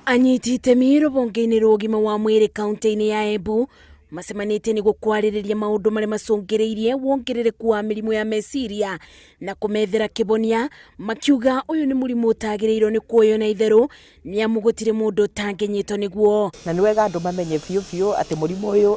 Anyiti itemi rũhonge-inĩ rwa ũgima wa mwĩrĩ kaunti-inĩ ya Embu macemanĩtie nĩguo kwarĩrĩria maũndũ marĩa macũngĩrĩirie wongerereku wa mĩrimũ ya meciria na kũmethera kĩhonia, makiuga ũyũ nĩ mũrimũ ũtagĩrĩirwo nĩ kuoywo na itherũ nĩ amu gũtirĩ mũndũ ũtangĩnyitwo nĩguo. Na nĩ wega andũ mamenye biũ biũ atĩ mũrimũ ũyũ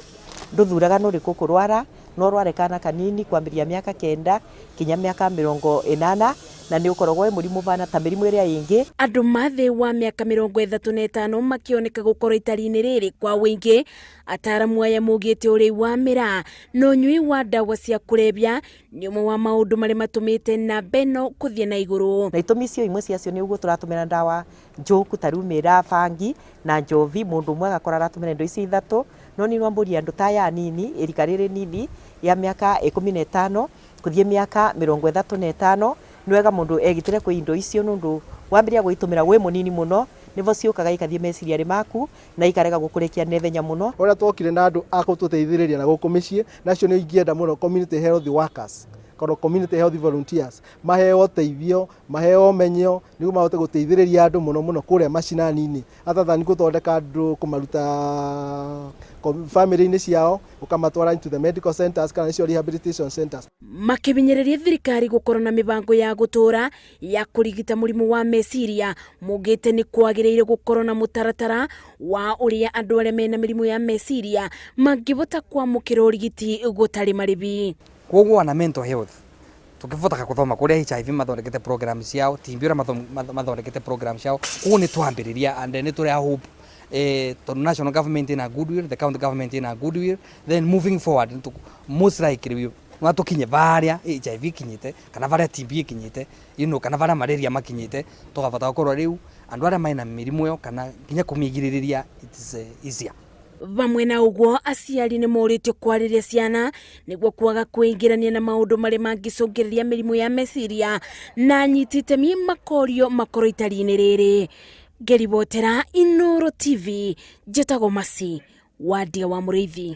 ndũthuraga nĩ ũrĩkũ ũkũrwara, no ũrware kana kanini kwambĩrĩria mĩaka kenda kinya mĩaka 80, na nĩ ũkoragwo wĩ mũrimũ ũbana ta mĩrimũ ĩrĩa ĩngĩ. Andũ ma thĩ wa mĩaka 35 makĩoneka gũkorwo itari-inĩ rĩrĩ kwa ũingĩ, ataramu aya maugĩte ũrĩi wa mĩraa na ũnyui wa ndawa cia kũrebia nĩ ũmwe wa maũndũ marĩa matũmĩte namba ĩno kũthiĩ na igũrũ. Na itũmi icio imwe ciacio nĩ ũguo tũratũmĩra ndawa njũku ta rĩu mĩraa, bangi na njovi, mũndũ ũmwe agakora aratũmĩra indo icio ithatũ, no niĩ no mbũrie andũ ta aya anini, ĩrika rĩrĩ nini rĩa mĩaka 15 kũthiĩ mĩaka 35, nĩ wega mũndũ egitĩre kwĩ indo icio nĩ ũndũ wambĩrĩria gũitũmĩra wĩ mũnini mũno, nĩvo ciũkaga ikathiĩ meciria-inĩ maku na ikarega gũkũrekia naihenya mũno. Ũrĩa twokire na andũ a gũtũteithĩrĩria na gũkũ mĩciĩ, na acio nĩo ingĩenda mũno community health workers kana community health volunteers maheo ũteithio, maheo ũmenyo nĩguo mahote gũteithĩrĩria andũ mũno mũno kũrĩa macinani-inĩ other than gũthondeka andũ kũmaruta bamĩrĩ-inĩ ciao ũkamatwara into the medical centers kana nĩcio rehabilitation centers. Makĩhinyĩrĩria thirikari gũkorwo na mĩbango ya gũtũra ya kũrigita mũrimũ wa meciria, maugĩte nĩ kwagĩrĩire gũkorwo na mũtaratara wa ũrĩa andũ arĩa mena mĩrimũ ya meciria mangĩhota kwamũkĩra ũrigiti gũtarĩ marĩhi. Koguo ona mental health tukivotaga kuthoma kuria HIV mathondekete program ciao, TB uria mathondekete program ciao, koguo ni twambiriria and ni turi hope tondu national government ina goodwill, the county government ina goodwill, then moving forward most likely we no tukinye varia HIV ikinyite kana varia TB ikinyite kana varia malaria makinyite, tugavota gukorwo riu andu aria mena mirimu iyo kana nginya kumigiririria, it is easier. Vamwe na ũguo, aciari nĩ morĩtio kwarĩria ciana nĩguo kwaga kwĩingĩrania na maũndũ marĩa mangĩcũngĩrĩria mĩrimũ ya meciria, na anyiti itemi makorio makorwo itari-inĩ rĩrĩ. Ngĩribotera Inooro TV, njĩtagwo Masi Wandia wa Mũrĩithi.